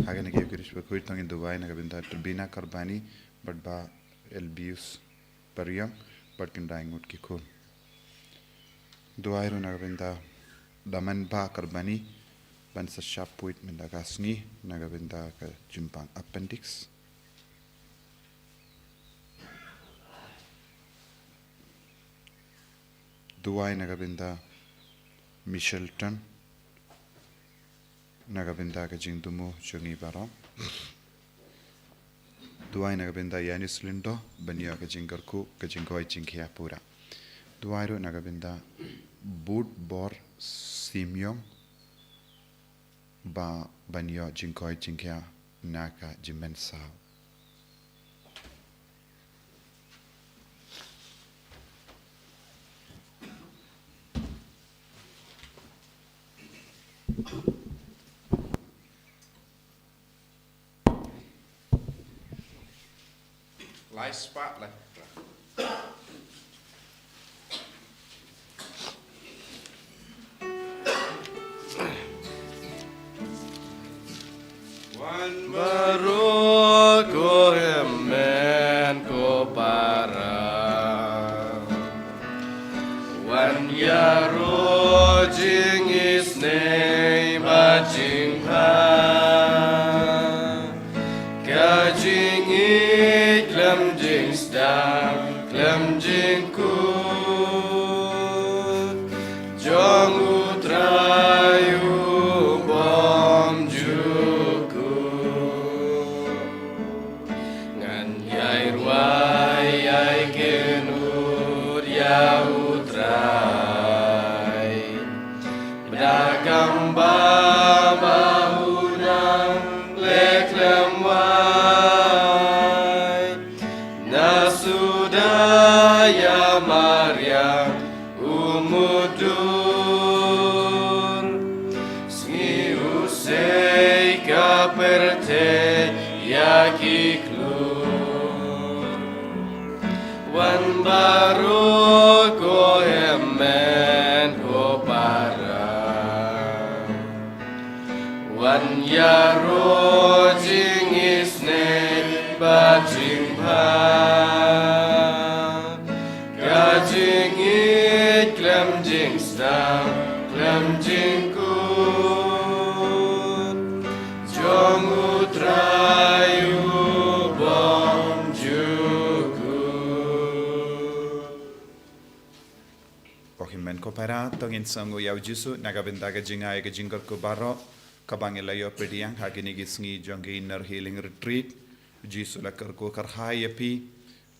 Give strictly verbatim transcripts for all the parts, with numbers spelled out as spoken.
Ha kane ka Eucharist bakhuid to ngin duwai na ka bynta Turbina Karbani bad Bah Elbius Pariang bad ki khyndai ngut ki khun. Duwai ruh na ka bynta Daman Bah Karbani ban sa shah phuid mynta ka sngi na ka bynta ka jingpang appendix. Duwai na ka bynta Michelton na ka bynta ka jingdumu jong ngi baroh. Duwai na ka bynta Yanis Lindo ban ïoh ka jingkyrkhu, ka jingkoit jingkhiah pura. Duwai ruh na ka bynta Bud Bor Simeon ba ban ïoh jingkoit jingkhiah na ka jingmynsaw. Lai spah, lai. Wan baroh ko hynmen ko para, wan ïaroh jingisynei bad jingbha. Ka jingïeit khlem jingsdang khlem jingkut jong U Trai u bym ju kut. Ngan ïai rwai ïai kynnoh ïa U Trai. Bad da kam ba ba u nang leh khlem wai. Na suda ïa mariang u mudui. Sngi u sei ka pyrthei ïa ki klur. Wan baroh ko hynmen ko para. Wan ïaroh jingisynei bad jingbha. Ka jingïeit khlem jingsdang khlem jingkut jong U Trai u bym ju kut. Ko hynmen ko para, to ngin sngewnguh ïa U Jisu na ka bynta ka jingai ka jingkyrkhu baroh kaba ngi la ïoh pdiang ha kine ki sngi jong ki Inner Healing Retreat. U Jisu la kyrkhu kyrhai ïa phi,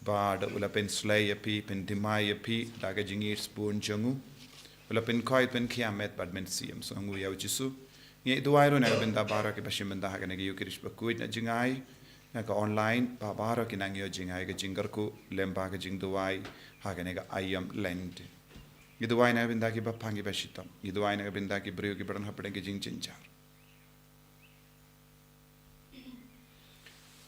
bad u la pynslei ïa phi, pynthymmai ïa phi da ka jingïeit sbun jong u. U la pynkhoit, pynkhiah met bad mynsiem. Sngewnguh ïa U Jisu. Ngi duwai ruh na ka bynta baroh kiba shim bynta ha kane ka Eucharist bakhuid na jingai, na ka online, ba baroh ki nang ïoh jingai ka jingkyrkhu lem bad ka jingduwai ha kane ka aïom Lent. Ngi duwai na ka bynta kiba pang kiba shitom. Ngi duwai na ka bynta ki briew kiba don hapdeng ka jingjynjar.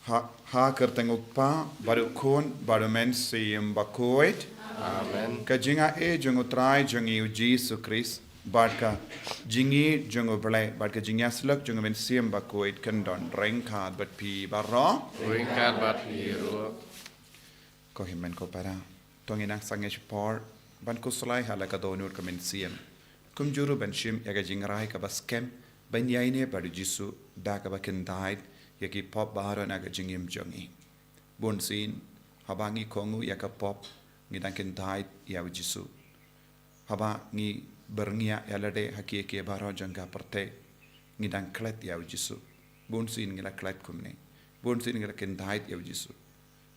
Ha, ha ka kyrteng U Kpa, bad U Khun, bad U Mynsiem Bakhuid. Amen. Ka jingai jong U Trai jong ngi U Jisu Khrist, bad ka jingïeit jong U Blei, bad ka jingïasyllok jong U Mynsiem Bakhuid, kan don ryngkat bad phi baroh. Ryngkat bad phi ruh. Ko hynmen ko para, to ngin nang sangeh shipor ban khuslai ha la ka dohnud ka mynsiem. Kumjuh ruh ban shim ïa ka jingrai kaba skhem ban ïaineh bad U Jisu da kaba kyntait ïa ki pop baroh na ka jingim jong ngi. Bunsien haba ngi kohnguh ïa ka pop, ngi dang kyntait ïa U Jisu. Haba ngi byrngia ïa lade ha kiei kiei baroh jong ka pyrthei, ngi dang klet ïa U Jisu. Bunsien ngi la klet kumne. Bunsien ngi la kyntait ïa U Jisu.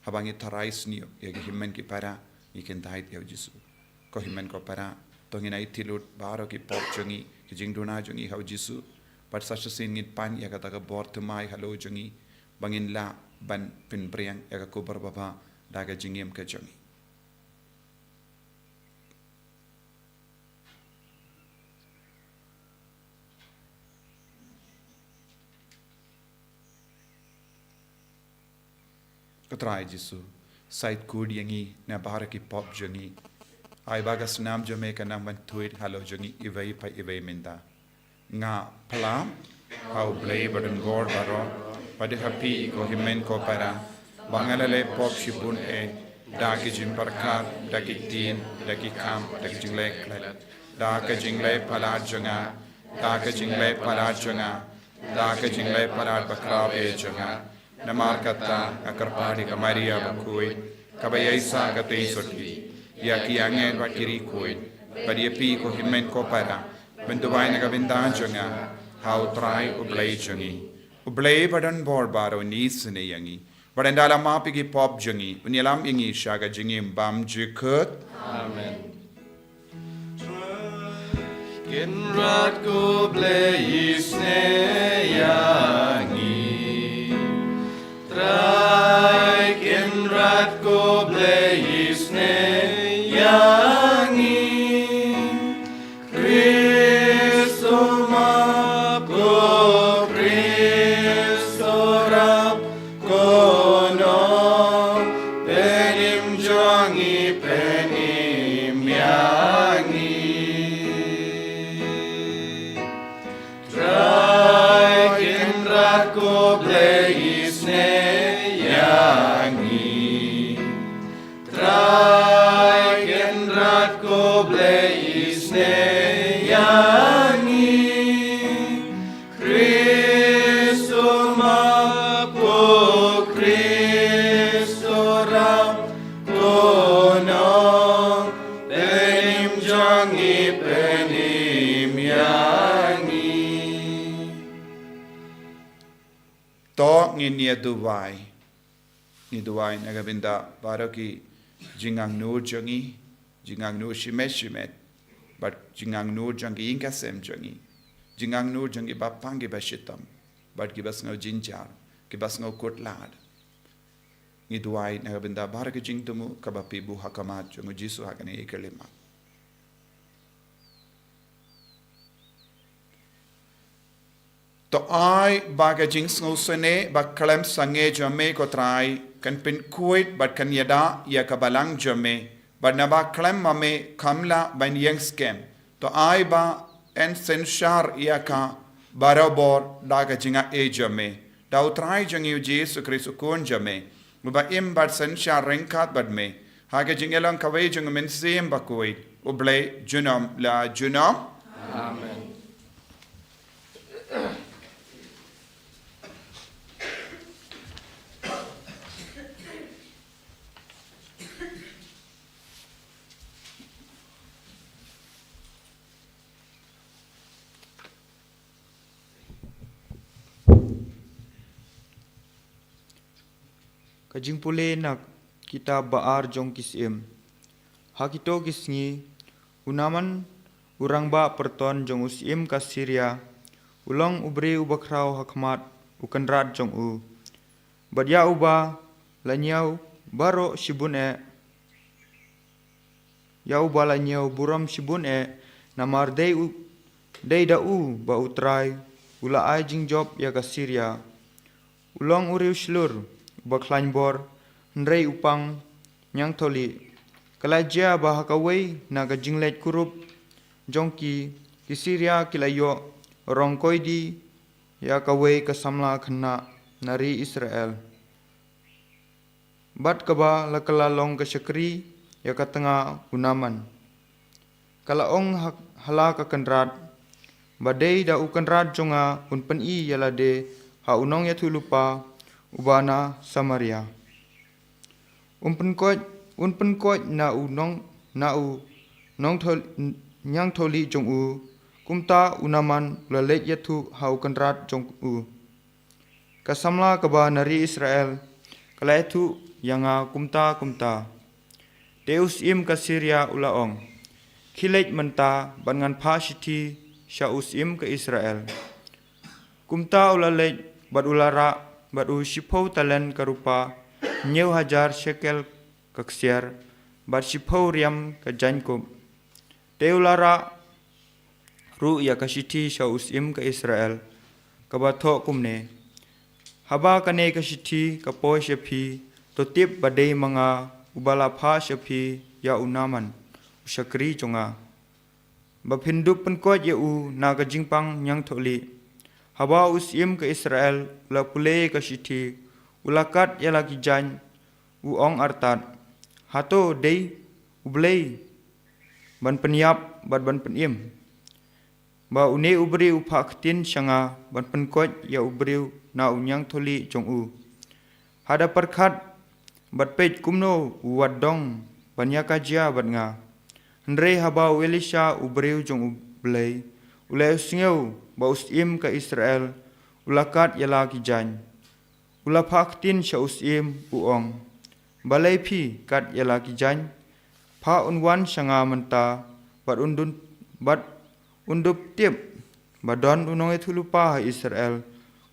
Haba ngi tharai sniew ïa ki hynmen ki para, ngi kyntait ïa U Jisu. Ko hynmen ko para, to ngin aiti lut baroh ki pop jong ngi, ki jingduna jong ngi ha U Jisu. Bad sa shisien ngin pan ïa kata ka bor thymmai halor jong ngi, ba ngin lah ban pynpriang ïa ka khubor babha da ka jingim ka jong ngi. Ko Trai Jisu, sa ïeit khuid ïa ngi na baroh ki pop jong ngi. Ai ba ka snam jong me kan nang ban thuid halor jong ngi iwei pa iwei mynta. Nga phla Ha U Blei ba don bor baroh, ba dei ha phi ko hynmen ko para, ba nga la leh pop shibun eh, da ki jingpyrkhat, da ki ktien, da ki kam, da ki jingleh klet, da ka jingleh palat jong nga, da ka jingleh palat jong nga, da ka jingleh palat bakhraw eh jong nga. Namar kata nga kyrpad ïa ka Maria bakhuid, kaba ïaishah katei sotti, ïa ki angel bad ki riewkhuid, bad ïa phi ko hynmen ko para, ban duwai na ka bynta jong nga ha U Trai U Blei jong ngi. U Blei ba don bor baroh un isynei ïa ngi, bad un da la map ïa ki pop jong ngi, un ïalam ïa ngi sha ka jingim bymjukut. Amen. Trai Kynrad ko Blei isynei ïa ngi. Trai Kynrad ko Blei isynei ïa ngi. Khrist u map, ko Khrist u rap, ko nongpynim jong ngi, pynim ïa ngi. Trai Kynrad ko Blei isynei ïa ngi. Trai Kynrad ko Blei isynei ïa ngi. Khrist u map, ko Khrist u rap, ko nongpynim jong ngi, pynim ïa ngi. To ngin ïa duwai. Ngi duwai na ka bynta baroh ki jingangnud jong ngi, jingangnud shimet shimet, bad jingangnud jong ki ïing ki sem jong ngi, jingangnud jong ki bapang ki bashitom, bad ki basngew jynjar, ki basngew kut lad. Ngi duwai na ka bynta baroh ki jingthmu kaba phi buh ha khmat jong U Jisu ha kane ka khyllipmat. To ai ba ka jingsngewsynei ba khlem sangeh jong me ko Trai, kan pynkhuid bad kan ïada ïa ka balang jong me, bad naba khlem ma me kam lah ban ïeng skhem. To ai ba yn synshar ïa ka barabor da ka jingaiei jong me, da U Trai jong ngi U Jisu Khrist U Khun jong me, uba im bad synshar ryngkat bad me, ha ka jingïalong kawei jong U Mynsiem Bakhuid, U Blei junom la junom. Amen. Ka jingpule na kitab ba ar jong ki Syiem. Ha kito ki sngi, u Naaman, u rangbah pyrton jong u syiem ka Syria, u long u briew uba khraw ha khmat u kynrad jong u. Bad ïa uba la ñiew baroh shibun eh, ïa uba la ñiew burom shibun eh, namar dei u, dei da u ba U Trai u la ai jingjop ïa ka Syria. U long u riewshlur uba khlaiñ bor, hynrei u pang ñiangthohlieh. Ka la jia ba ha kawei na ka jingleit kurup jong ki, ki Syria ki la ïoh rong koidi ïa kawei ka samla khynnah na ri Israel, bad kaba la kylla long ka shakri ïa ka tnga u Naaman. Ka la ong ha, ha la ka kynrad, ba dei da u kynrad jong nga un pyni ïa lade ha u nongïathuhlypa uba na Samaria. Un pynkoit, un pynkoit na u nong, na u nongtho-, ñiangthohlieh jong u. Kumta u Naaman u la leit ïathuh ha u kynrad jong u. Ka samla kaba na ri Israel ka la ïathuh ïa nga kumta kumta. Te u syiem ka Syria u la ong, khie leit mynta bad ngan phah shithi sha u syiem ka Israel. Kumta u la leit bad u la rah bad u shiphew talent ka rupa, hynñiew hajar shekel ka ksiar, bad shiphew riam ka jaiñkup. Te u la rah ruh ïa ka shithi sha u syiem ka Israel, kaba thoh kumne: Haba kane ka shithi ka poi sha phi, to tip ba dei ma nga uba la phah sha phi ïa u Naaman, u shakri jong nga, ba phin dup pynkoit ïa u na ka jingpang ñiangthohlieh. Haba u syiem ka Israel u la pule ïa ka shithi, u la kat ïa la ki jaiñ, u ong artat, hato dei U Blei ban pynïap bad ban pynim, ba une u briew u phah ktien sha nga ban pynkoit ïa u briew na u ñiangtholi jong u? Hada pyrkhat bad peit kumno u wat dong ban ïa ka jia bad nga. Hynrei haba u Elisha u briew jong U Blei u la ïohsngew ba u syiem ka Israel u la kat ïa la ki jaiñ, u la phah ktien sha u syiem, u ong, balei phi kat ïa la ki jaiñ? Phah un wan sha nga mynta bad un dun bad un dup tip ba don u nongïathuhlypa ha Israel.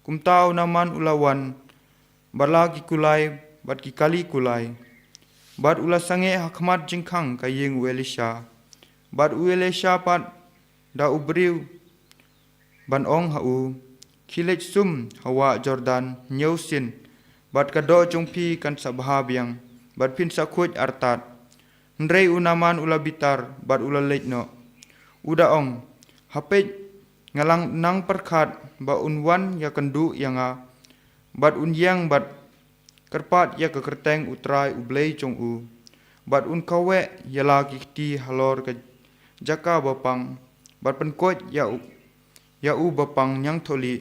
Kumta u Naaman u la wan bad la ki kulai bad ki kali kulai, bad u la sangeh ha khmat jingkhang ka ïing u Elisha. Bad u Elisha pat da u briew ban ong ha u, khie leit sum ha wah Jordan hynñiew sien, bad ka doh jong phi kan sa bha biang, bad phin sa khuid artat. Hynrei u Naaman u la bitar bad u la leit noh. U da ong, ha peit, nga la nang pyrkhat ba un wan ïakynduh ïa nga bad un ïeng bad kyrpad ïa ka kyrteng U Trai U Blei jong u, bad un kaweh ïa la ki kti halor ka jaka ba pang, bad pynkoit ïa u, ïa u ba pang ñiangtholi.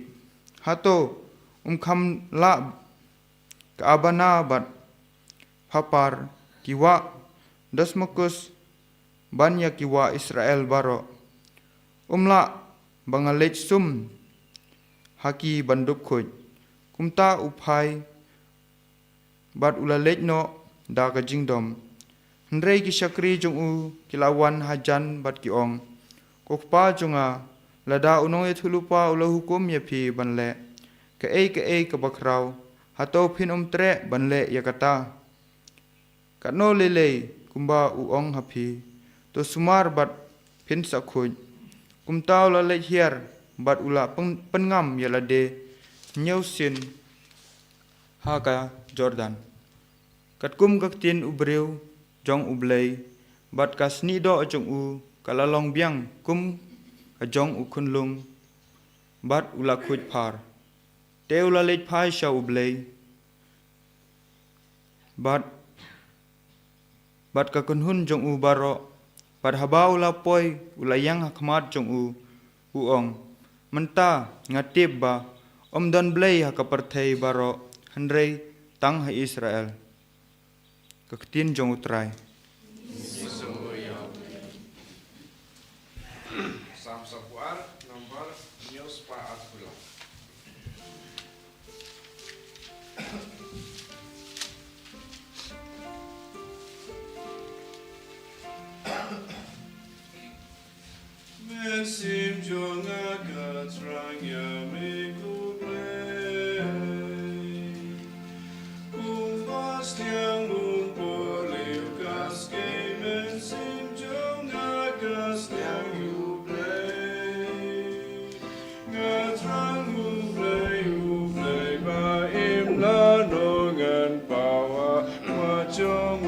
Hato um kham lah ka Abana bad Pharpar, ki wah Damaskus, ban ïa ki wah Israel baroh? Um lah ba nga leit sum ha ki ban dup khuid? Kumta u phai bad u la leit noh da ka jingdom. Hynrei ki shakri jong u ki la wan hajan bad ki ong, ko kpa jong nga, lada u nongïathuhlypa u la hukum ïa phi ban leh kaei kaei kaba khraw, hato phin ym treh ban leh ïa kata? Katno lei lei kumba u ong ha phi, to sumar bad phin sa khuid. Kumta u la leit hiar bad u la pyn-, pynngam ïa lade hynñiew sien ha ka Jordan, katkum ka ktien u briew jong U Blei, bad ka snieh doh jong u ka la long biang kum ka jong u khunlung, bad u la khuid phar. Te u la leit phai sha U Blei bad, bad ka kynhun jong u baroh, bad haba u la poi u la ïeng ha khmat jong u, u ong, mynta nga tip ba ym don Blei ha ka pyrthei baroh, hynrei tang ha Israel. Ka ktien jong U Trai. Psalm saphew ar, number hynñiew spah arphew lai. Mynsiem jong nga ka thrang ïa me ko Blei. Kumba sliang um pyrliew ka skei, mynsiem jong nga ka sliang ïa U Blei. Nga thrang U Blei, U Blei ba im, lano ngan pawa mat jong u.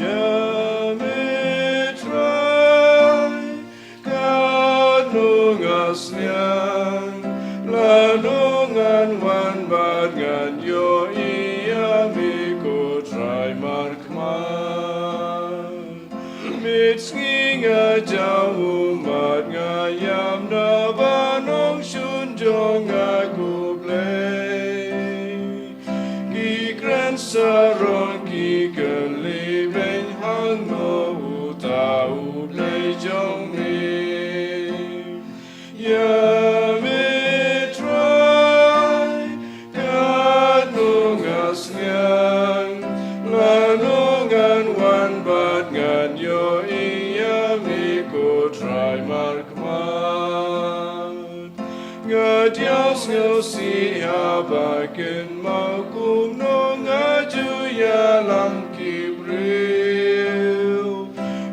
Ïa me Trai, katno nga sliang, lano ngan wan bad ngan ïohi ïa me ko Trai markhmat. Mynsngi nga jaw ummat, nga ïam naba nongshun jong nga ko Blei. Ki kren sarong ki kylli beiñ, hangno uta U Blei jong me? Ïa me Trai, katno nga sliang, lano ngan wan bad ngan ïohi ïa me ko Trai markhmat. Nga diaw sngewsih haba kynmaw kumno nga ju ïalam ki briew.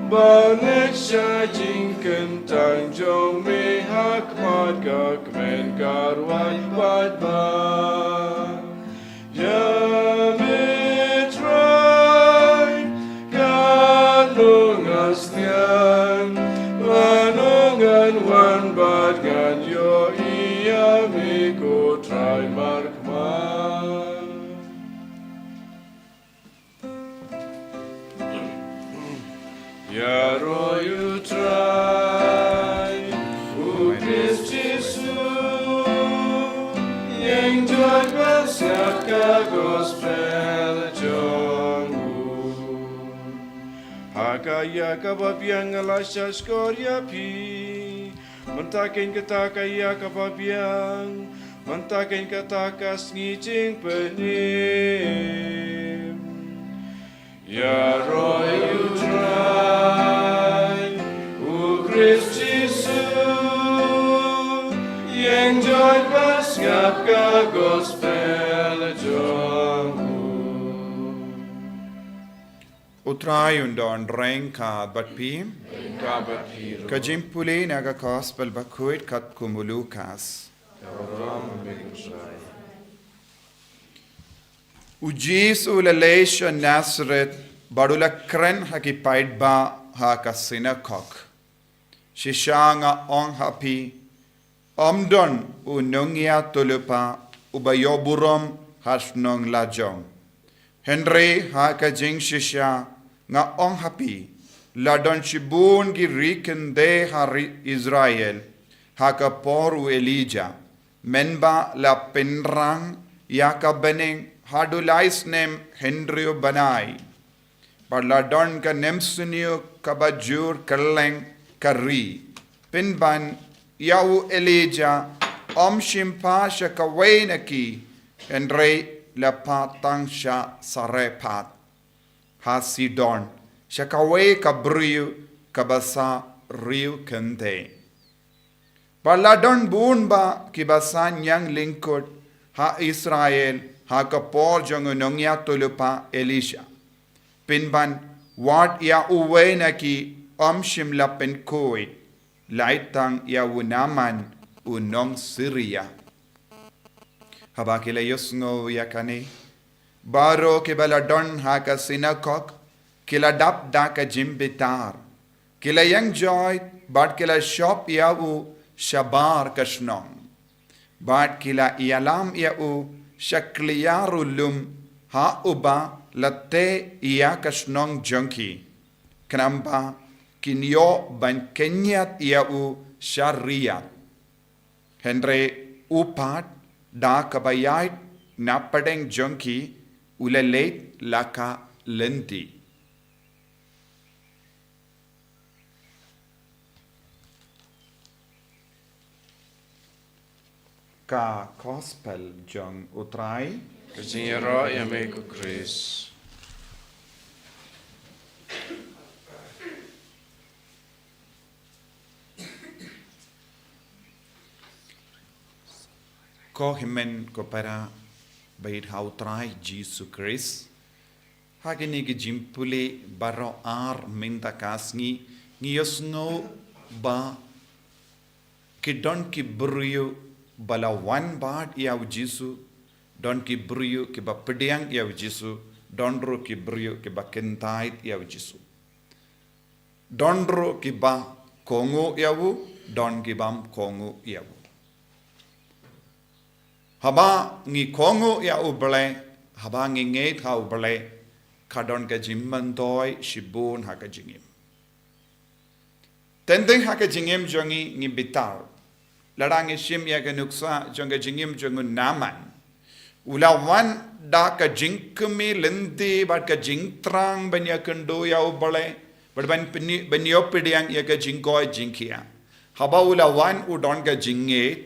Ba leit sha jingkyntang jong me ha khmat ka kmen ka rwai paidbah. Ïa me Trai, katno nga sliang, lano ngan wan bad ngan ïoh Ko Trai markhmat. Ïaroh ïa u Trai, u Khrist Jisu, ïeng joit bad sngap ka gospel jong u. Ha ka ïa kaba biang nga la shahshkor ïa phi. Mynta kein kata ka ïa kaba biang, mynta kein kata ka sngi jingpynim. Ïaroh ïa u Trai, u Khrist Jisu, ïeng joit bad sngap ka gospel jong u. U Trai un don ryngkat bad phi. Ryngkat bad phi ruh. Ka jingpule na ka gospel bakhuid katkum u Lukas. Ka burom ïa me ko Trai. U Jisu u la leit sha Nasareth bad u la kren ha ki paidbah ha ka sinagog. Shisha nga ong ha phi, ym don u nongïathuhlypa uba ïoh burom ha shnong lajong. Hynrei ha ka jingshisha nga ong ha phi, la don shibun ki ri khyndai ha ri Israel ha ka por u Elijah, mynba la pynrang ïa ka bneng haduh lai snem hynriew bnai. Bad la don ka nemsniew kaba jur kylleng ka ri. Pynban ïa u Elijah ym shym phah sha kawei na ki, hynrei la phah tang sha Sarephath ha Sidon, sha kawei ka briew kaba sah riew khyndai. Bad la don bun bah kiba sah ñiang lyngkot ha Israel ha ka por jong u nongïathuhlypa Elisha. Pynban wat ïa uwei na ki ym shym la pynkhuid, lait tang ïa u Naaman u nong Syria. Haba ki la ïohsngew ïa kane, baroh kiba la don ha ka sinagog ki la dap da ka jingbitar. Ki la ïeng joit bad ki la shop ïa u shabar ka shnong. Bad ki la ïalam ïa u sha kliar u lum ha uba la teh ïa ka shnong jong ki, khnang ba kin ïoh ban kynñiat ïa u sha riat. Hynrei u pat da kaba ïaid na pdeng jong ki u la leit la ka lynti. Ka gospel jong u Trai. Ka jingïaroh ïa me ko Khrist. Ko hynmen ko para, bad ha u Trai Jisu Khrist. Ha kine ki jingpule baroh ar mynta ka sngi, ngi ïohsngew ba ki don ki briew ba la wan bad ïa u Jisu, don ki briew kiba pdiang ïa u Jisu, don ruh ki briew kiba kyntait ïa u Jisu. Don ruh kiba kohnguh ïa u, don kibym kohnguh ïa u. Haba ngi kohnguh ïa u Blei, haba ngi ngeit ha u Blei, ka don ka jingmyntoi shibun ha ka jingim. Teng teng ha ka jingim jong ngi ngi bitar. Lada ngi shim ïa ka nuksa jong ka jingim jong u Naaman. U la wan da ka jingkmie lynti bad ka jingthrang ban ïakynduh ïa u Blei, bad ban pyni-, ban ïohpdiang ïa ka jingkoit jingkhiah. Haba u la wan u don ka jingngeit,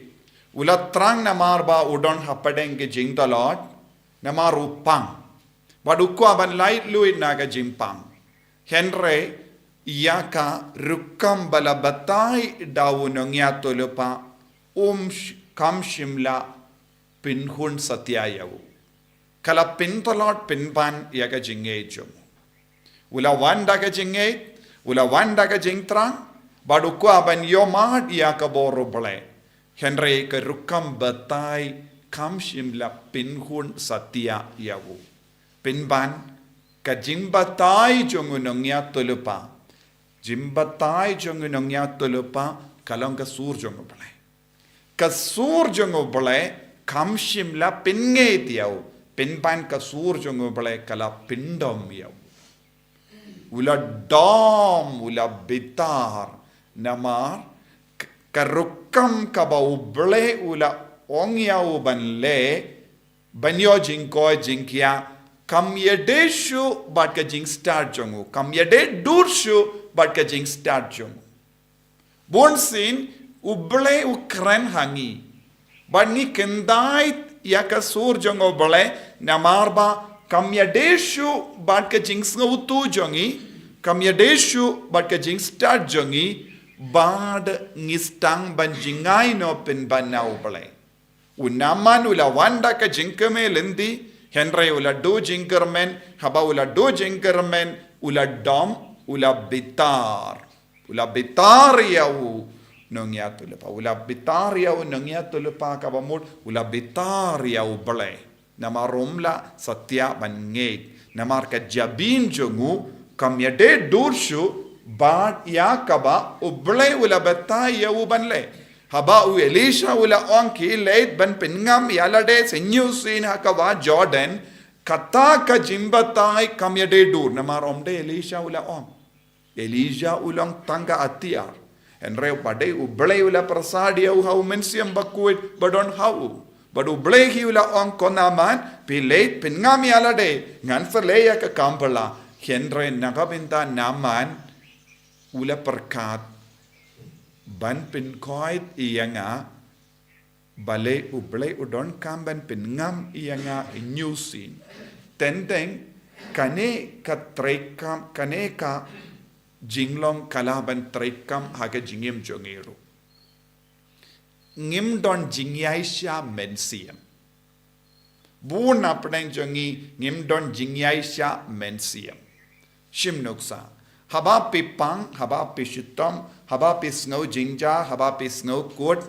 u la thrang namar ba u don hapdeng ka jingtlot, namar u pang. Bad u kwah ban laitluid na ka jingpang. Hynrei ïa ka rukom ba la batai da u nongïathuhlypa um sh-, kam shym la pynhun satia ïa u. Ka la pyntlot pynban ïa ka jingngeit jong u. U la wan da ka jingngeit, u la wan da ka jingthrang, bad u kwah ban ïohmad ïa ka bor u Blei. Hynrei ka rukom batai kam shym la pynhun satia ïa u. Pynban ka jingbatai jong u nongïathuhlypa. Jingbatai jong u nongïathuhlypa ka long ka sur jong u Blei. Ka sur jong U Blei kam shym la pynngeit ïa u, pynban ka sur jong U Blei ka la pyndom ïa u. U la dom, u la bitar, namar k-, ka rukom kaba U Blei u la ong ïa u ban leh, ban ïoh jingkoit jingkhiah, kam ïadei shuh bad ka jingstad jong u, kam ïadei dur shuh bad ka jingstad jong u. Bun sien, U Blei u kren ha ngi. Bad ngi khyndai ïa ka sur jong U Blei, namar ba kam ïadei shuh bad ka jingsngewthuh jong ngi, kam ïadei shuh bad ka jingstad jong ngi, bad ngi sdang ban jngai noh pynban na U Blei. U Naaman u la wan da ka jingkmen lynti, hynrei u la duh jingkyrmen, haba u la duh jingkyrmen, u la dom, u la bitar. U la bitar ïa u nongïathuhlypa, u la bitar ïa u nongïathuhlypa kaba mut, u la bitar ïa U Blei. Namar um lah satia ban ngeit, namar ka jabieng jong u kam ïadei dur shuh bad ïa kaba U Blei u la batai ïa u ban leh. Haba u Elisha u la ong, khie leit ban pynngam ïa lade hynñiew sien ha ka wah Jordan, kata ka jingbatai kam ïadei dur, namar ym dei Elisha u la ong. Elijah u long tang ka atiar. Hynrei ba dei U Blei u la pyrshah ïa u ha U Mynsiem Bakhuid ba don ha u. Bad U Blei hi u la ong, ko Naaman, phi leit pynngam ïa lade, ngan sa leh ïa ka kam phylla. Hynrei na ka bynta Naaman u la pyrkhat, ban pynkoit ïa nga, balei U Blei u donkam ban pynngam ïa nga hynñiew sien? Teng teng, kane ka treikam, kane ka jinglong ka lah ban treikam ha ka jingim jong ngi ruh. Ngim don jingïaishah mynsiem. Bun na pdeng jong ngi ngim don jingïaishah mynsiem. Shim nuksa. Haba phi pang, haba phi shitom, haba phi sngew jingjia, haba phi sngew kut,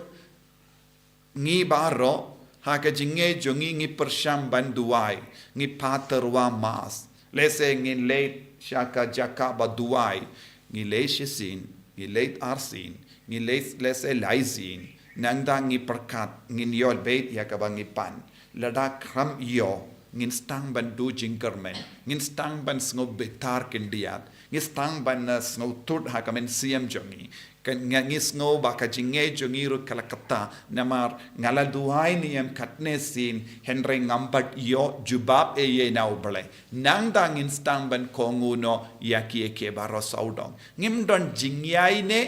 ngi baroh, ha ka jingngeit jong ngi ngi pyrshang ban duwai, ngi phah tyrwa mass. Lehse ngin leit sha ka jaka ba duwai, ngi leit shisien, ngi leit arsien, ngi leit lehse laisien, nangta ngi pyrkhat, ngin ïoh beit ïa kaba ngi pan. Lada khlem ïoh, ngin sdang ban duh jingkyrmen, ngin sdang ban sngew bitar khyndiat, ngi sdang ban, eh, sngewthuh ha ka mynsiem jong ngi. Ka, nga, ngi sngew ba ka jingngeit jong ngi ruh ka la kata, namar nga la duwai niam katne sien, hynrei ngam pat ïoh jubab ei ei na U Blei. Nangta ngin sdang ban kohnguh noh ïa kiei kiei baroh sawdong. Ngim don jingïaineh,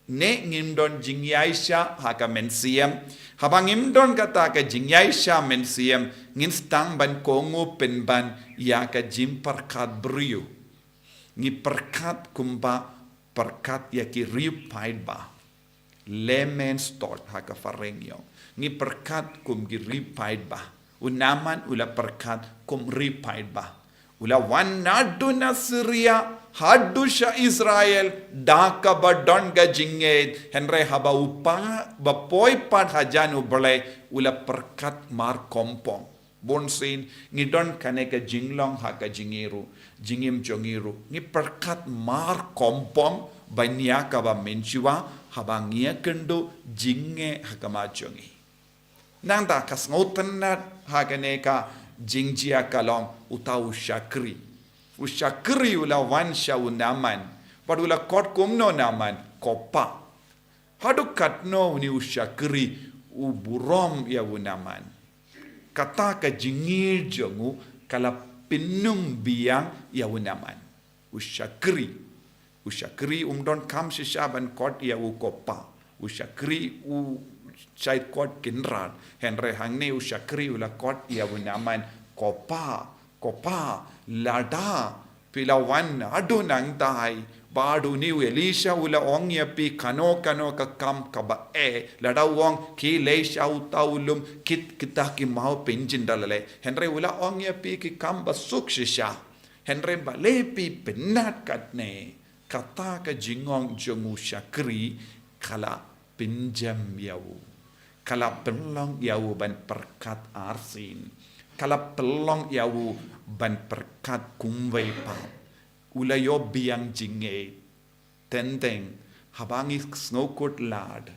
ne ngim don jingïaishah ha ka mynsiem. Haba ngim don kata ka jingïaishah mynsiem, ngin sdang ban kohnguh pynban ïa ka jingpyrkhat briew. Ngi pyrkhat kumba pyrkhat ïa ki riewpaidbah. Lamented ha ka phareng ïoh. Ngi pyrkhat kum ki riewpaidbah. U Naaman u la pyrkhat kum riewpaidbah. U la wan naduh na Syria haduh sha Israel da kaba don ka jingngeit, hynrei haba u poi pat hajan U Blei u la pyrkhat markhompong. Bun sien ngi don kane ka jinglong ha ka jingim ruh, jingim jong ngi ruh. Ngi pyrkhat markhompong ban ïa kaba mynshuwa haba ngi ïakynduh jingeh ha khmat jong ngi. Nangta ka sngewtynnad ha kane ka jingjia ka long uta u shakri. U shakri u la wan sha u Naaman. Bad u la khot kumno Naaman? Ko pa. Haduh katno une u shakri u burom ïa u Naaman. Kata ka jingngeit jong u ka la pynbiang ïa u Naaman. U shakri. U shakri um donkam shisha ban khot ïa u ko pa. U shakri u shait khot Kynrad. Hynrei hangne u shakri u la khot ïa u Naaman ko pa. Ko pa, lada phi la wan haduh nangta hi, bad une u Elisha u la ong ïa phi kano kano ka kam kaba eh, lada u ong khie leit sha uta u lum, kit kita ki maw pynjin da leh. Hynrei u la ong ïa phi ki kam ba suk shisha. Hynrei balei phi pynnat katne? Kata ka jingong jong u shakri ka la pynjem ïa u. Ka la pynlong ïa u ban pyrkhat arsien. Ka la pynlong ïa u ban pyrkhat kumwei pat. U la ïoh biang jingngeit. Teng teng, haba ngi sngewkhuslai,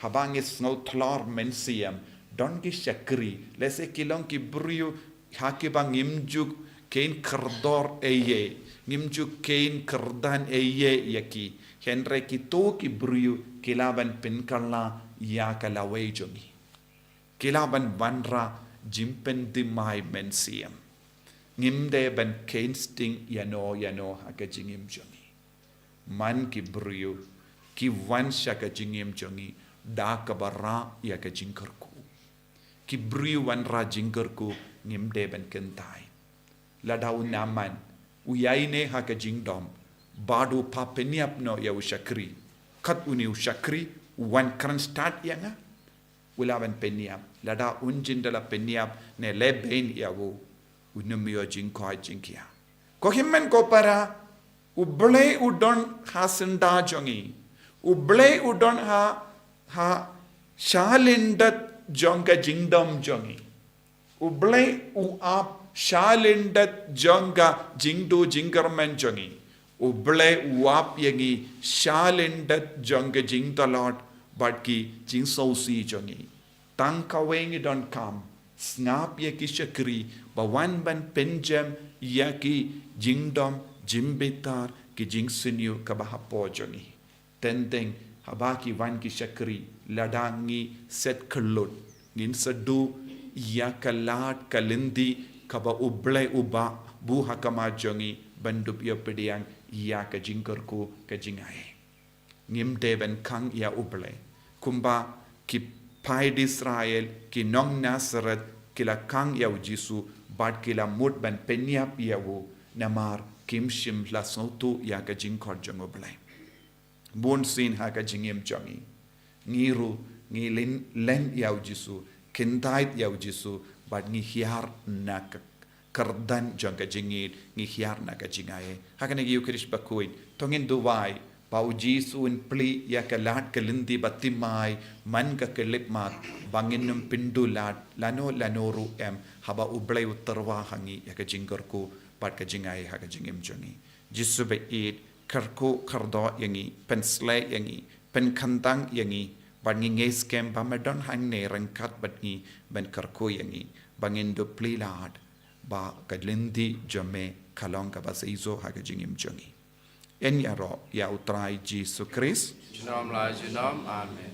Haba ngi sngewthlor mynsiem, don ki shakri, lehse ki long ki briew ha kiba ngim ju kheiñ khyrdor ei ei, ngim ju kheiñ kyrdan ei ei ïa ki. Hynrei kito ki briew ki lah ban pynkylla ïa ka lawei jong ngi. Ki lah ban wanrah jingpynthymmai mynsiem. Ngim dei ban kheiñ sting ïano ïano ha ka jingim jong ngi. Man ki briew ki wan sha ka jingim jong ngi da kaba rah ïa ka jingkyrkhu. Ki briew wanrah jingkyrkhu, ngim dei ban kyntait. Lada u Naaman u ïaineh ha ka jingdom bad u phah pynïap noh ïa u shakri, kat une u shakri u wan kren stad ïa nga, u lah ban pynïap. Lada un jin da la pynïap ne leh beiñ ïa u, un ym ïoh jingkoit jingkhiah. Ko hynmen ko para, U Blei u don ha syndah jong ngi. U Blei u don ha, ha shalyndet jong ka jingdom jong ngi. U Blei u ap shalyndet jong ka jingduh jingkyrmen jong ngi. U Blei u ap ïa ngi shalyndet jong ka jingtlot bad ki jingsngewsih jong ngi. Tang kawei ngi donkam, sngap ïa ki shakri ba wan ban pynjem ïa ki jingdom jingbitar, ki jingsniew kaba hapoh jong ngi. Teng teng haba ki wan ki shakri, lada ngi set khyllut, ngin sa duh ïa ka lad ka lynti kaba U Blei uba buh ha khmat jong ngi ban dup ïa pdiang ïa ka jingkyrkhu ka jingai. Ngim dei ban khang ïa U Blei kumba ki paid Israel, ki nong Nasareth ki la khang ïa U Jisu bad ki la mut ban pynïap ïa u, namar kim shym la sngewthuh ïa ka jingkhot jong U Blei. Bun sien ha ka jingim jong ngi, ngi ruh ngi len, len ïa U Jisu, kyntait ïa U Jisu, bad ngi hiar na ka kyrdan jong ka jingngeit, ngi hiar na ka jingai. Ha kane ka Ïukharist bakhuid, to ngin duwai ba U Jisu un plie ïa ka lad ka lynti ba thymmai man ka khyllipmat, ba ngin ym pynduh lad lano lano ruh em, haba U Blei u tyrwa ha ngi ïa ka jingkyrkhu bad ka jingai ha ka jingim jong ngi. Jisu ba ïeit, kyrkhu kyrdoh ïa ngi, pynshlei ïa ngi, pynkhamtam ïa ngi, bad ngi ngeit skhem ba me don hangne ryngkat bad ngi ban kyrkhu ïa ngi, ba ngin dup plie lad ba ka lynti jong me ka long kaba shisha ha ka jingim jong ngi. Yn ïaroh ïa U Trai Jisu Khrist. Junom la junom. Amen.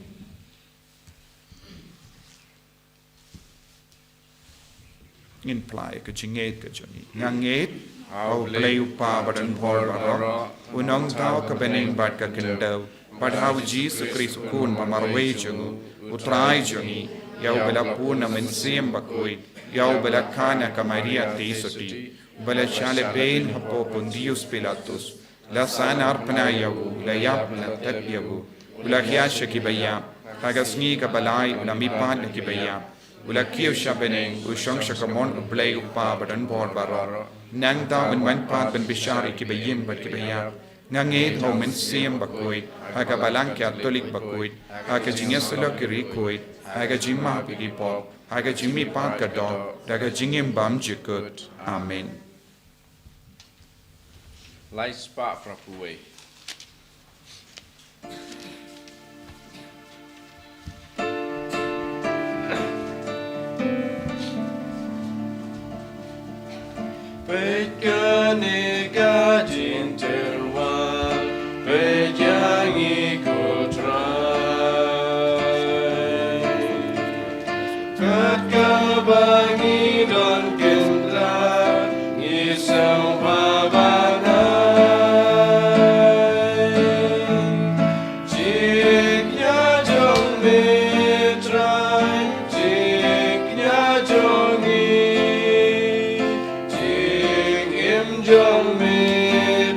Ngin phla ïa ka jingngeit ka jong ngi. Nga ngeit ha U Blei U Kpa ba don bor baroh, U Nongthaw ka bneng bad ka khyndew, bad ha U Jisu Khrist U Khun ba marwei jong U, U Trai jong ngi, ïa uba la bun na Mynsiem Bakhuid, ïa uba la kha na ka Maria Theisotti, uba la shah leh beiñ hapoh Pontius Pilatus, la sahnarphna ïa u, la ïap, la thep ïa u, u la hiar sha kiba ïap, ha ka sngi kaba lai u la mihpat na kiba ïap, u la kiew sha bneng, u shong sha kamon U Blei U Kpa ba don bor baroh. Nangta un wan pat ban bishar ïa kiba im bad kiba ïap. Nga ngeit ha U Mynsiem Bakhuid, ha ka Balang Katholik bakhuid, ha ka jingïasyllok ki riewkhuid, ha ka jingmap ïa ki pop, ha ka jingmihpat ka doh, da ka jingim bymjukut. Amen. Lai spah phra phew wei. Peit kane ka jingtyrwa, peit ïa ngi ko Trai. Kat kaba ngi don kyndra, ngi sngewbha ban ai. Jingkñia jong me Trai, jingkñia jong ngi. Jingim jong me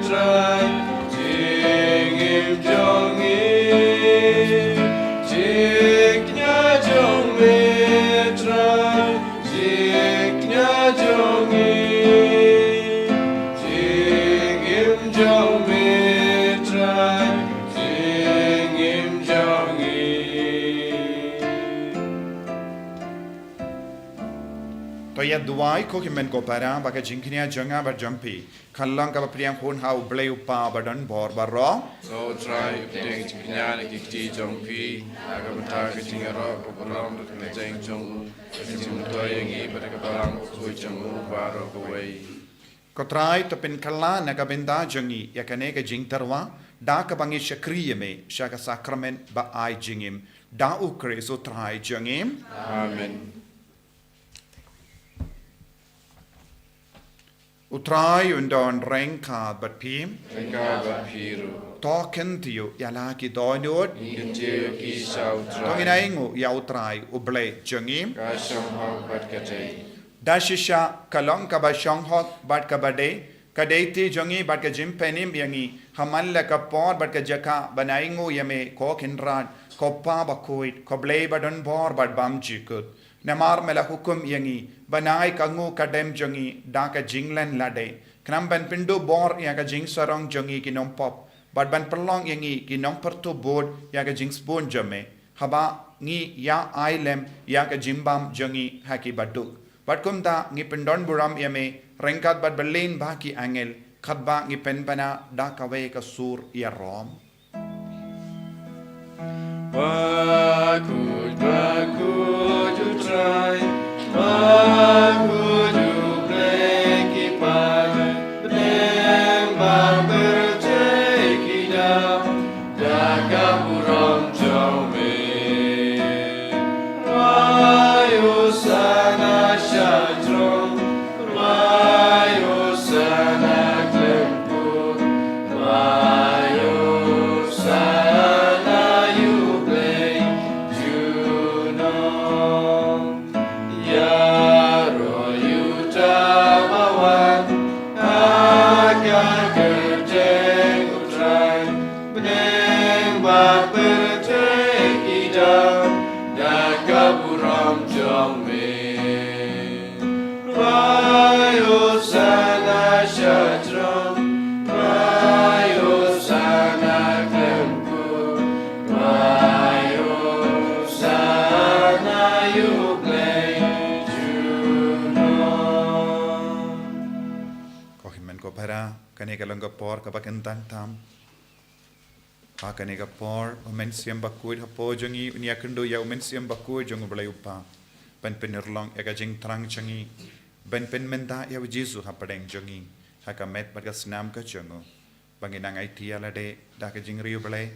Trai, jingim jong ngi. Jingkñia jong me Trai, jingkñia To ïa duwai ko ki men ko para ba ka jingkñia jong nga bad jong phi kan long kaba pdiang hun ha U Blei U Kpa ba don bor baroh. Ko Trai, pdiang jingkñia na ki kti jong phi ha ka bynta ka jingïaroh ka burom bad ka kyrteng jong u, ka jingmyntoi ïa ngi bad ka balang bakhuid jong u baroh kawei. Ko Trai, to pynkylla na ka bynta jong ngi ïa kane ka jingtyrwa da kaba ngi shakri ïa me sha ka sakramen ba ai jingim, da U Khrist U Trai jong ngi. Amen. U Trai un don ryngkat bad phi. Ryngkat bad phi ruh. To kyntiew ïa la ki dohnud. Ngi kyntiew ki sha U Trai. To ngin ainguh ïa U Trai U Blei jong ngi. Ka shong hok bad ka dei. Da shisha ka long kaba shong hok bad kaba dei ka dei te jong ngi bad ka jingpynim ïa ngi ha man la ka por bad ka jaka ban ainguh ïa me, ko Kynrad, ko Kpa bakhuid, ko Blei ba don bor bad bymjukut. Namar me la hukum ïa ngi ban ai ka nguh ka dem jong ngi da ka jinglen lade, khnang ban pynduh bor ïa ka jingsarong jong ngi ki nongpop bad ban pynlong ïa ngi ki nongpyrtup bud ïa ka jingsbun jong me, haba ngi ïa ai lem ïa ka jingbam jong ngi ha ki baduk. Bad kumta ngi pyndon burom ïa me ryngkat bad ba len ba ki angel, katba ngi pynbna da kawei ka sur ïarom. Bakhuid, bakhuid U Trai, bakhuid U Blei ki paid, bneng bad pyrthei ki dap da ka burom jong me. Rwai Hosana sha throne, rwai Hosana khlem kut, rwai Hosana ïa U Blei junom. Ïaroh ïa uta uba wan ha ka kyrteng U Trai, bneng bad pyrthei ki dap da ka burom jong me. Rwai Hosana sha throne, rwai Hosana khlem kut, rwai Hosana ïa U Blei junom. Ko hynmen ko para, kane ka long ka por kaba kyntang tam. Ha kane ka por, U Mynsiem Bakhuid hapoh jong ngi un ïakynduh ïa U Mynsiem Bakhuid jong U Blei U Kpa ban pynurlong ïa ka jingthrang jong ngi, ban pynmynta ïa U Jisu hapdeng jong ngi ha ka met bad ka snam ka jong u, ba ngin nang aiti ïa lade da ka jingriewblei,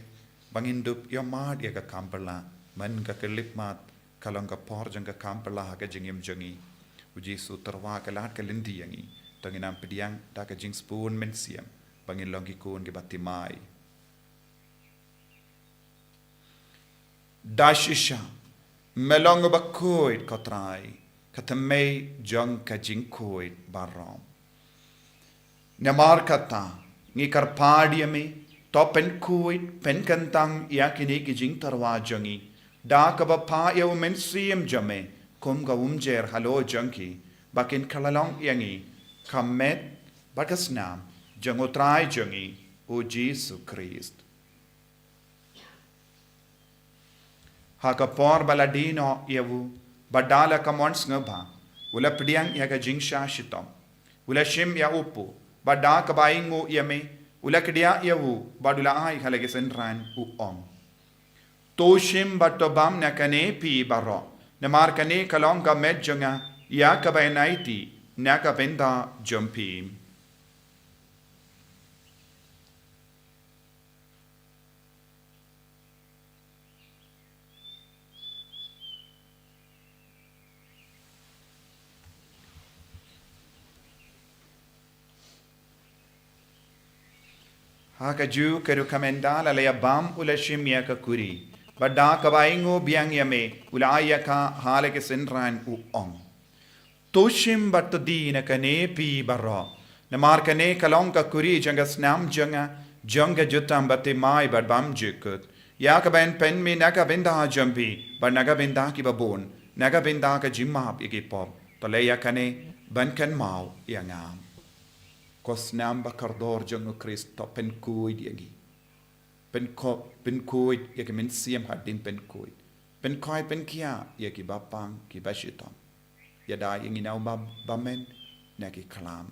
ba ngin dup ïohmad ïa ka kam pla man ka khyllipmat. Ka long ka por jong ka kam pla ha ka jingim jong ngi. U Jisu u tyrwa ka lad ka lynti ïa ngi. To ngin nang pdiang da ka jingsbun mynsiem ba ngin long ki khun kiba thymmai. Da shisha me long uba khuid, ko Trai, ka thymmei jong ka jingkhuid baroh. Namar kata, ngi kyrpad ïa me, to pynkhuid pynkyntang ïa kine ki jingtyrwa jong ngi da kaba phah ïa U Mynsiem jong me kum ka umjer halor jong ki, ba kin kylla long ïa ngi ka met bad ka snam jong U Trai jong ngi U Jisu Khrist. Ha ka por ba la die noh ïa u, bad da la ka mon sngewbha, u la pdiang ïa ka jingshah shitom, u la shim ïa u kpu, bad da kaba ainguh ïa me, u la kdiah ïa u, bad u la ai ha la ki synran, u ong: To shim bad to bam na kane phi baroh, namar kane ka long ka met jong nga, ïa kaba yn aiti na ka bynta jong phi. Ha kajuh ka rukom ynda la ïa bam u la shim ïa ka kuri, bad da kaba ainguh biang ïa me u la ai ïa ka ha la ki synran u ong: To shim bad to die na kane phi baroh, namar kane ka long ka kuri jong ka snam jong nga, jong ka jutang bathymmai bad bymjukut, ïa kaba yn pynmih na ka bynta jong phi bad na ka bynta kiba bun, na ka bynta ka jingmap ïa ki pop. To leh ïa kane ban kynmaw ïa nga. Ko snam ba kordor jong U Khrist, to pynkhuid ïa ngi. Pynko-, pynkhuid ïa ki mynsiem hadien pynkhuid. Pynkhuid pynkhiah ïa kiba pang kiba shitom. Ïada ïa ngi na u bymmen na ki khlam.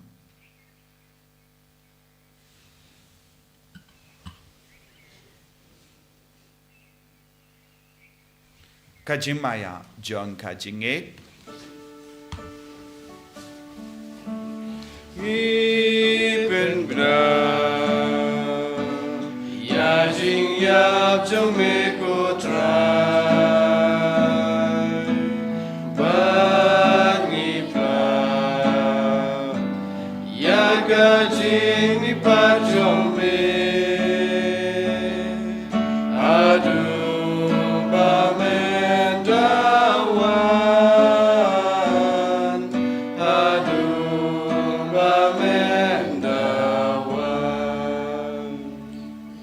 Ka jingmaïa jong ka jingngeit. Ngi pynbna ïa jingïap jong me ko Trai, bad ngi phla ïa ka jingmihpat jong me. Haduh ba men da wan, haduh ba men da wan.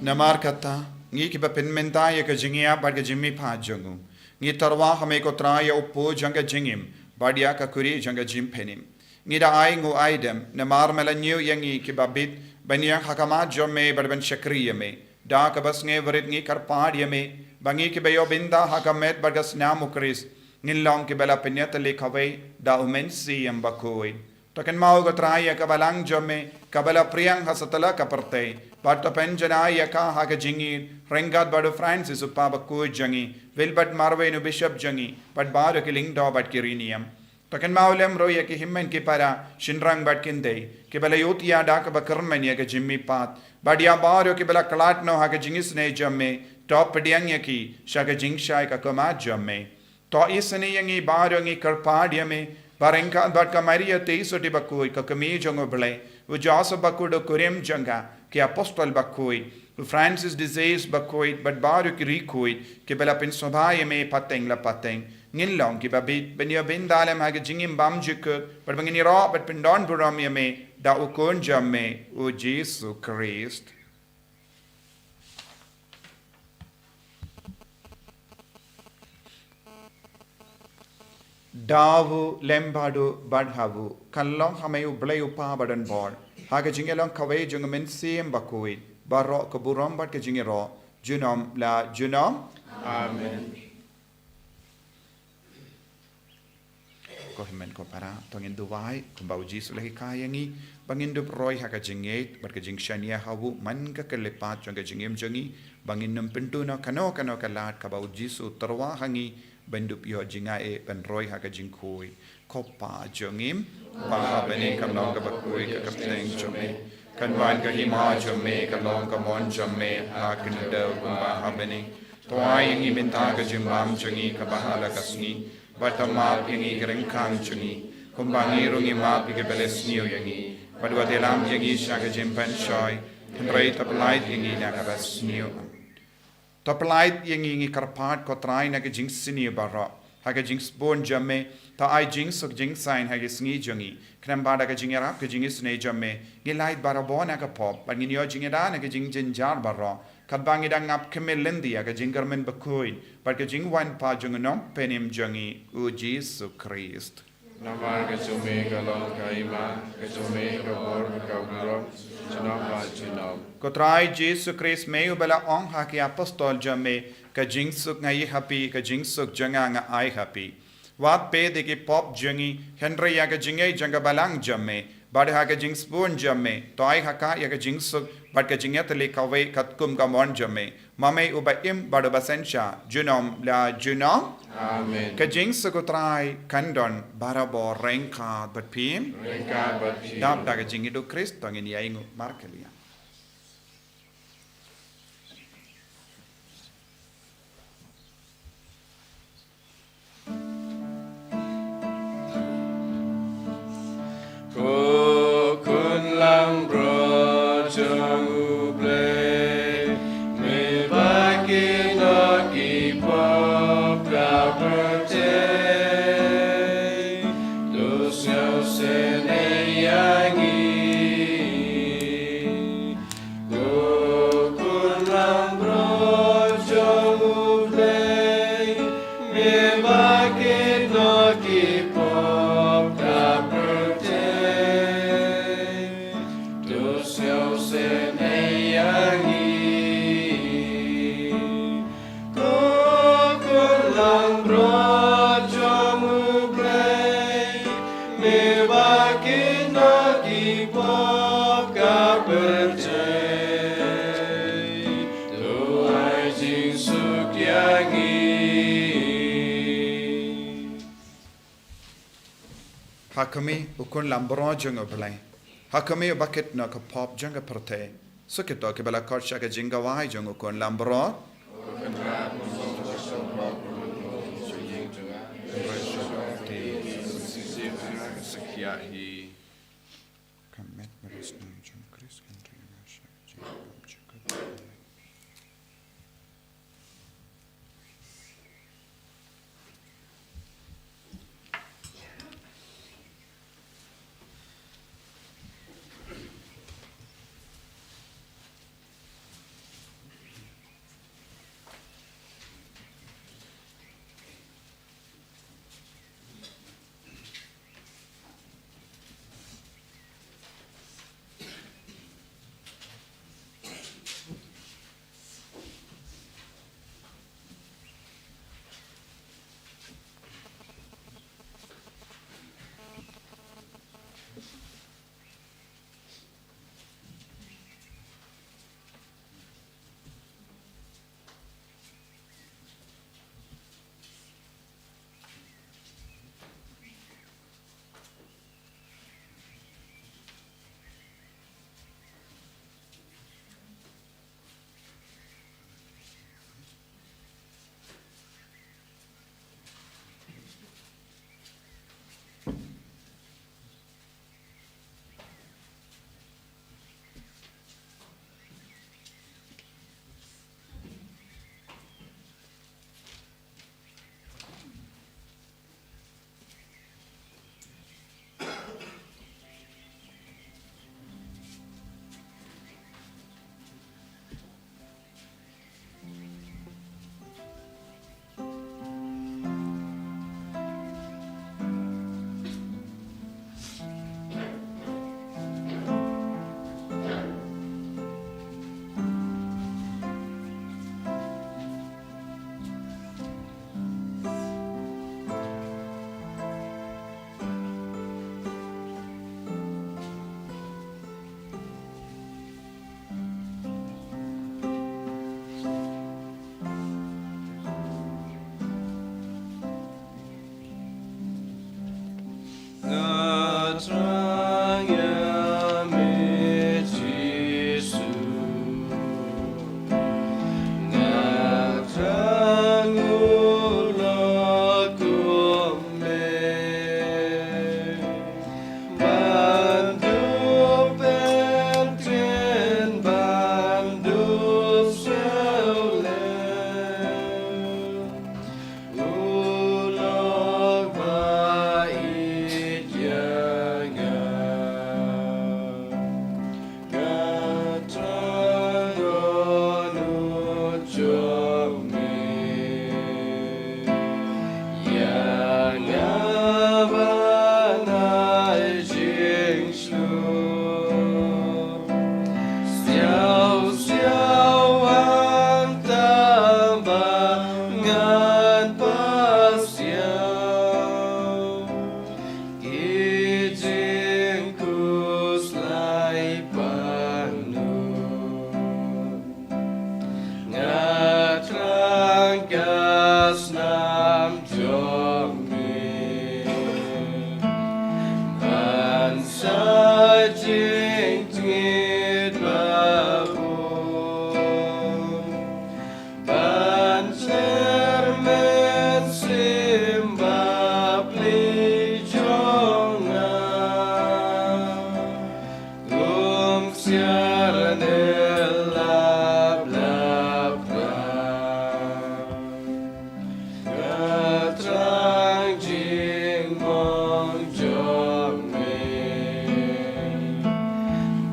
Namar kata, ngi kiba pynmynta ïa ka jingïap bad ka jingmihpat jong u, ngi tyrwa ha me ko Trai ïa u pud jong ka jingim bad ïa ka kuri jong ka jingpynim. Ngi da ai nguh ai dem namar me la ñiew ïa ngi kiba bit ban ïeng ha khmat jong me bad ban shakri ïa me. Da kaba sngewrit ngi kyrpad ïa me ba ngi kiba ïoh bynta ha ka met bad ka snam u Khrist ngin long kiba la pynïatylli kawei da u Mynsiem Bakhuid. To kynmaw ko Trai ïa ka balang jong me kaba la phriang ha satlak ka pyrthei, bad to pynjanai ïa ka ha ka jingïeit ryngkat bad u Francis u Papa bakhuid jong ngi, Wilbert Marwein u Bishop jong ngi, bad baroh ki lyngdoh bad ki riewniam. To kynmaw lem ruh ïa ki hynmen ki para, shynrang bad kynthei kiba la ïohi ïa da kaba kyrmen ïa ka jingmihpat, bad ïa baroh kiba la khlad noh ha ka jingisynei jong me, to pdiang ïa ki sha ka jingshai ka khmat jong me. To isynei ïa ngi baroh, ngi kyrpad ïa me ba ryngkat bad ka Maria Theisotti bakhuid, ka kmie jong u Blei, u Joseph bakhuid u kurim jong ka, ki apostol bakhuid, u Francis de Sales bakhuid, bad baroh ki riewkhuid kiba la pynsngewbha ïa me pateng la pateng, ngin long kiba bit ban ïoh bynta lem ha ka jingim bymjukut, bad ba ngin ïaroh bad pyndonburom ïa me da u Khun jong me u Jisu Khrist. Da u lem bad u bad ha u, kan long ha me U Blei U Kpa badonbor, ha ka jingïalong kawei jong u Mynsiem Bakhuid, baroh ka burom bad ka jingïaroh junom la junom. Amen. Ko hynmen ko para, to ngin duwai kumba u Jisu u la hikai ïa ngi, ba ngin dup roi ha ka jingngeit bad ka jingshaniah ha u man ka khyllipmat jong ka jingim jong ngi, ba ngin nym pynduh noh kano kano ka lad kaba u Jisu u tyrwa ha ngi, ban dup ïoh jingaiei ban roi ha ka jingkhuid. Ko Pa jong ngi, ba ha bneng, kan long kaba khuid ka kyrteng jong me, kan wan ka hima jong me, kan long ka mon jong me ha kane ka khyndew kumba ha bneng. To ai ïa ngi mynta ka jingbam jong ngi kaba ha la ka sngi, bad to map ïa ngi ki ryngkang jong ngi, kumba ngi ruh ngi map ïa kiba la sniew ïa ngi, bad wat ïalam ïa ngi sha ka jingpynshoi, hynrei to pyllait ïa ngi na kaba sniew. To pyllait ïa ngi, ngi kyrpad ko Trai, na ka jingsniew baroh, ha ka jingsbun jong me, to ai jingsuk jingsaiñ ha ka sngi jong ngi, khnang ba da ka jingïarap ka jingisynei jong me, ngin lait barabor na ka pop, bad ngin ïoh jingïada na ka jingjynjar baroh, katba ngi dang ap khmih lynti ïa ka jingkyrmen bakhuid bad ka jingwan pat jong u Nongpynim jong ngi, u Jisu Khrist. Namar ka jong me ka long ka hima, ka jong me ka bor bad ka burom, junom la junom. Ko Trai Jisu Khrist, me uba la ong ha ki apostol jong me, ka jingsuk nga ai ha phi, ka jingsuk jong nga nga ai ha phi. Wat peit ïa ki pop jong ngi, hynrei ïa ka jingngeit jong ka balang jong me, bad ha ka jingsbun jong me, to ai ha ka ïa ka jingsuk bad ka jingïatylli kawei katkum ka mon jong me, ma me uba im bad uba synshar junom la junom. Amen. Ka jingsuk u Trai kan don barabor ryngkat bad phi. Ryngkat bad phi. Dap da ka jingïeid u Khrist to ngin ïainguh markylliang. Ko Khun langbrot jong U Blei, me ba kynnoh ki pop ka pyrthei, to sngewsynei ïa ngi. Ka pyrthei, to ai jingsuk ïa ngi. Ha khmih, u Khun Lambrot jong U Blei. Ha khmih, uba kit noh ka pop jong ka pyrthei. Suk ïa kito kiba la khot sha ka jingkhawai jong u Khun Lambrot. Ka met bad ka snam jong U Khrist kan ri ha sha ka jingim jong ka. Nga thrang ïa me Jisu, nga thrang u lok kum me. Ban dup ban kren, ban dup sngewlem. U lok ba ïeit ïa nga. Nga thrang ïa u jong me. Ïa nga ban ai jingshlur. Siaw siaw hangta ba ngan pas ïa ki jingkhuslai pang noh. Nga thrang ka snam jong me ban sa jingtngit ba bun. Ban ser mynsiem bapli jong nga. Kum ksiar ne lap lap rap. Nga thrang jingmong jong me.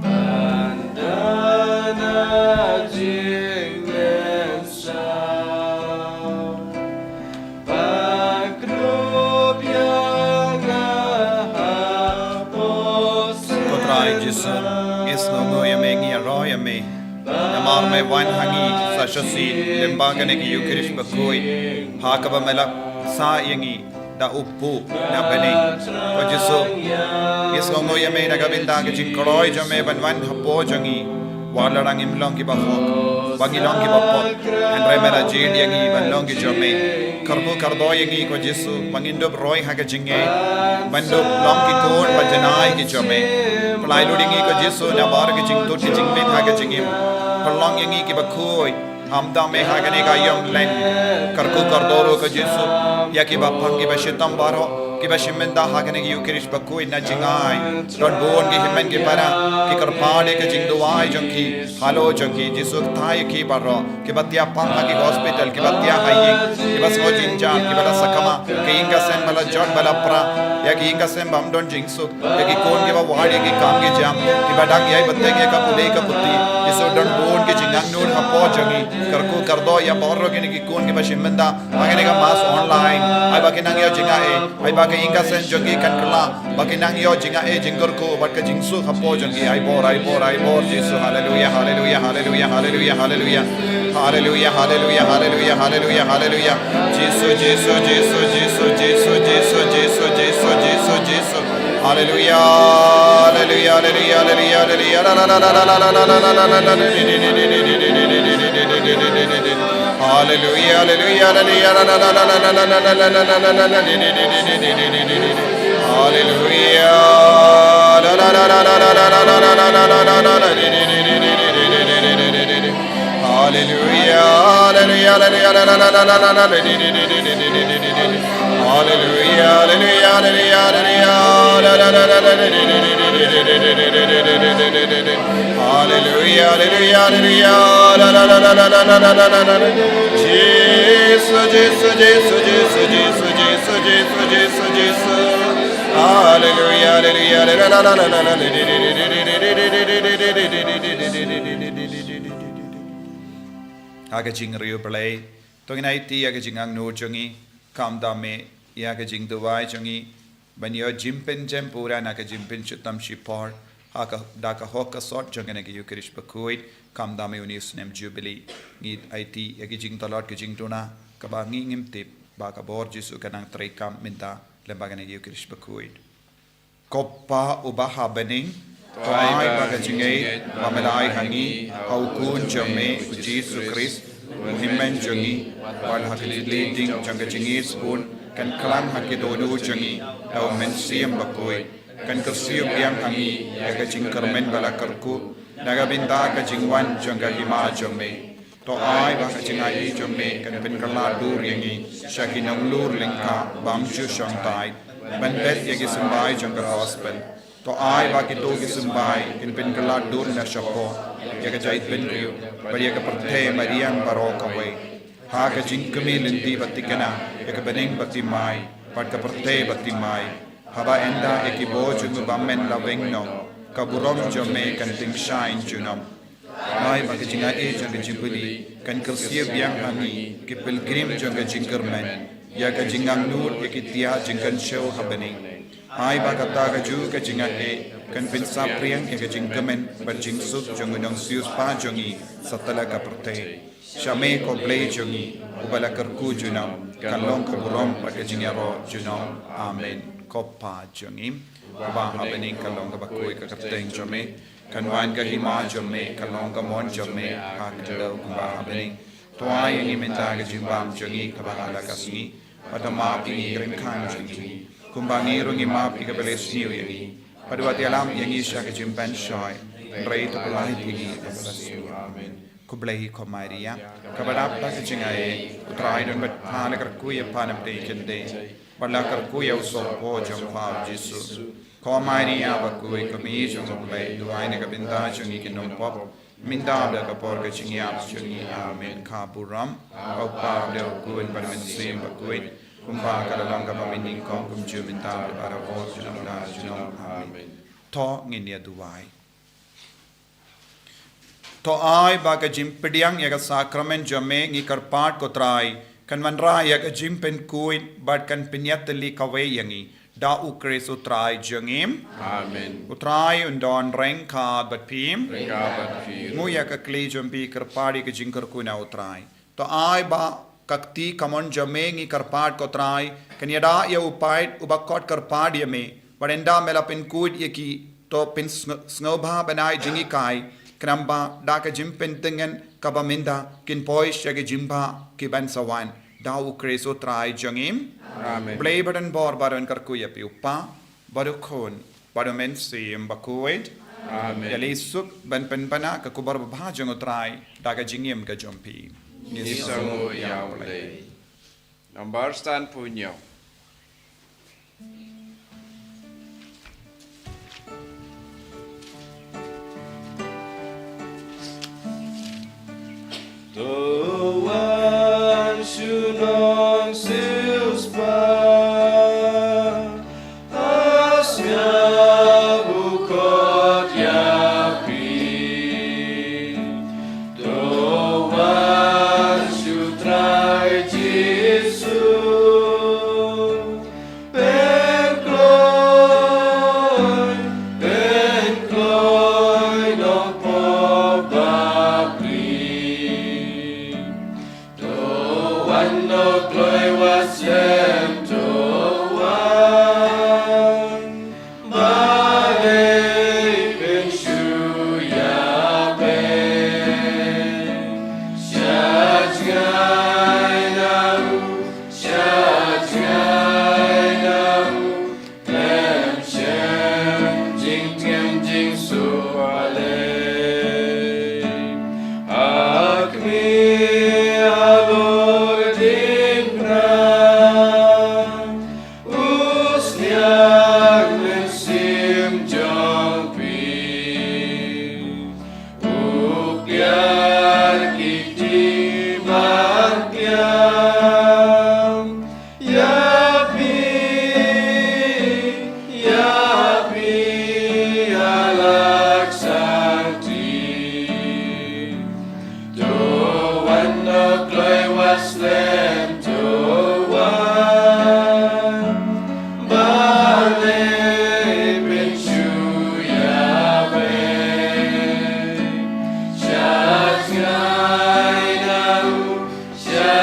Ban da na jingmynsaw. Ba krup ïa nga hapoh. Ko Trai Jisu, ngi sngewnguh ïa me, ngi ïaroh ïa me. Namar me wan ha ngi sa shisien lyngba kane ka Eukharist bakhuid, ha kaba me la sah ïa ngi da u buh na bneng. Ko Jisu, Ngi sngewnguh ïa me na ka bynta ka jingkloi jong me ban wan hapoh jong ngi. Wat la dang ngim long kiba hok, ba ngi long kiba pop, hynrei me la jied ïa ngi ban long ki jong me. Kyrkhu kyrdoh ïa ngi ko Jisu, ba ngin dup roi ha ka jingngeit, ban dup long ki khun ba janai ki jong me. Pynlait lut ïa ngi ko Jisu na baroh ki jingtut ki jingmih ha ka jingim. Pynlong ïa ngi kiba khuid, hamdam me ha kane ka ïom leng. Kyrkhu kyrdoh ruh ko Jisu ïa kiba pang, kiba shitom baroh, kiba shim bynta ha kane ka Eucharist bakhuid na jingai. Don bun ki hynmen ki para, ki kyrpad ïa ka jingduwai jong ki halor jong ki. Jisu, kta ïa ki baroh kiba thiah pang ha ki hospital, kiba thiah ha ïing, kiba sngew jynjar, kiba la sakma, ki ïing ka sem ba la jot ba la pra, ïa ki ïing ka sem bym don jingsuk, ïa ki khun kiba wad ïa ki kam ki jam, kiba dang ïai bteng ïa ka pule ka puthi. Jisu, don bun ki jingangnud hapoh jong ngi. Kyrkhu kyrdoh ïa baroh kine ki khun kiba shim bynta ha kane ka mass online. Ai ba kin nang ïoh jingaiei, ai ba ka ïing ka sem jong ki kan kylla, ba kin nang ïoh jingaiei, jingkyrkhu bad ka jingsuk hapoh jong ki. Ai bor, ai bor, ai bor Jisu. Haleluia, haleluia, haleluia, haleluia, haleluia. Haleluia, haleluia, haleluia, haleluia, haleluia. Jisu, Jisu, Jisu, Jisu. Haleluia, haleluia, haleluia, haleluia, haleluia. Haleluia, haleluia, haleluia, haleluia. Haleluia. Haleluia, haleluia, haleluia, haleluia. Haleluia, haleluia, haleluia, haleluia. Haleluia, haleluia, haleluia. Jisu, Jisu, Jisu. Haleluia, haleluia, haleluia. Ha ka jingriewblei, to ngin aiti ïa ka jingangnud jong ngi, khamtam me ïa ka jingduwai jong ngi, ban ïoh jingpynjem pura na ka jingpynshitom shipor ha ka, da ka hok ka sot jong kane ka Eucharist bakhuid. Khamtam me une u snem Jubili, ngi aiti ïa ka jingtlot ka jingduna, kaba ngi ngim tip ba ka bor Jisu ka nang treikam mynta lyngba kane ka Eucharist bakhuid. Ko Pa uba ha bneng, to ai ba ka jingngeit ba me la ai ha ngi ha u Khun jong me u Jisu Khrist, u Hynmen jong ngi, bad ha ka jingleading jong ka jingïeit sbun, kan khlaiñ ha ki dohnud jong ngi da u Mynsiem Bakhuid, kan kyrsiew biang ha ngi ïa ka jingkyrmen ba la kyrkhu na ka bynta ka jingwan jong ka Hima jong me. To ai ba ka jingai jong me kan pynkylla dur ïa ngi sha ki nonglur lyngkha bym ju shongthait ban bet ïa ki symbai jong ka Gospel. To ai ba kito ki symbai kin pynkylla dur na shapoh ïa ka jaitbynriew bad ïa ka pyrthei mariang baroh kawei, ha ka jingkmie lynti ba thikna ïa ka bneng ba thymmai bad ka pyrthei ba thymmai. Haba ynda ïa ki bor jong u Bymmen la weng noh, ka burom jong me kan tyngshaiñ junom. Ai ba ka jingai jong ka Jubili kan kyrsiew biang ha ngi ki pilgrim jong ka jingkyrmen ïa ka jingangnud ïa ki tiah jingkynshew ha bneng. Ai ba kata ka juh ka jingai kan pynsaphriang ïa ka jingkmen bad jingsuk jong u nongsiewspah jong ngi satlak ka pyrthei. Sha me ko Blei jong ngi, uba la kyrkhu junom, kan long ka burom bad ka jingïaroh junom. Amen. Ko Pa jong ngi, uba ha bneng, kan long kaba khuid ka kyrteng jong me, kan wan ka hima jong me, kan long ka mon jong me ha ka khyndew kumba ha bneng. To ai ïa ngi mynta ka jingbam jong ngi kaba ha la ka sngi, bad to map ïa ngi ki ryngkang jong ngi, kumba ngi ruh ngi map ïa kiba leh sniew ïa ngi. Bad wat ïalam ïa ngi sha ka jingpynshoi, hynrei to pynlait ïa ngi na ka bala sniew. Amen. Khublei ko Maria, kaba dap da ka jingai, U Trai u don bad pha, la kyrkhu ïa pha na pdeng kynthei, bad la kyrkhu ïa u sohpop jong pha u Jisu. Ko Maria bakhuid, ko Mei jong U Blei, duwai na ka bynta jong ngi ki nongpop, mynta bad ha ka por ka jingïap jong ngi. Amen. Ka burom ba U Kpa, bad U Khun, bad U Mynsiem Bakhuid, kumba ka la long kaba mynnyngkong, kumjuh mynta bad barabor, junom la junom. Amen. To ngin ïa duwai. To ai ba ka jingpdiang ïa ka sakramen jong me, ngi kyrpad ko Trai, kan wanrah ïa ka jingpynkhuid bad kan pynïatylli kawei ïa ngi da U Khrist U Trai jong ngi. Amen. U Trai un don ryngkat bad phi. Ryngkat bad phi. Nguh ïa ka kli jong phi, kyrpad ïa ka jingkyrkhu na U Trai. To ai ba ka kti kamon jong me, ngi kyrpad ko Trai, kan ïada ïa u paid uba khot kyrpad ïa me, Ba ynda me la pynkhuid ïa ki, to pynsngewbha ban ai jinghikai, khnang ba da ka jingpyntngen kaba mynta kin poi sha ki jingbah kiban sa wan. Da U Khrist U Trai jong ngi. Amen. Blei ba don bor ba don kyrkhu ïa phi, U Kpa bad U Khun bad U Mynsiem Bakhuid. Amen. Ïa lei suk ban pynbna ka khubor babha jong U Trai da ka jingim ka jong phi. Ngi sngewnguh ïa U Blei. Nambar san phew hynñiew. To wan shu nong siewspah, ha sngap u khot ïa phi. To wan shu Trai Jisu. Pynkloi, pynkloi nongpop bapli. To wan, to kloi wat slem, to wan. Balei phin shu ïabeh? Sha jngai na u, sha jngai na u, khlem shem jingtngen jingsuk balei. Ha khmih halor diengphna, u sniang mynsiem jong phi. U piar ki kti markiang ïa phi, ïa phi, ïa la ka shakri. To wan, to kloi wat slem, to wan. Balei phin shu ïabeh? Sha jngai na u, sha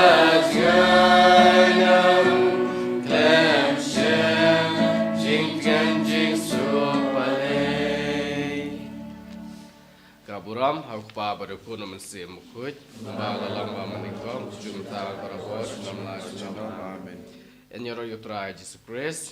jngai na u, khlem shem jingtngen jingsuk balei. Ka burom ha U Kpa bad U Khun, U Mynsiem Bakhuid, kumba la long ba mynnyngkong, kumjuh mynta, barabor, sha lam la ka jong. Amen. Ïaroh ïa U Trai Jisu Khrist.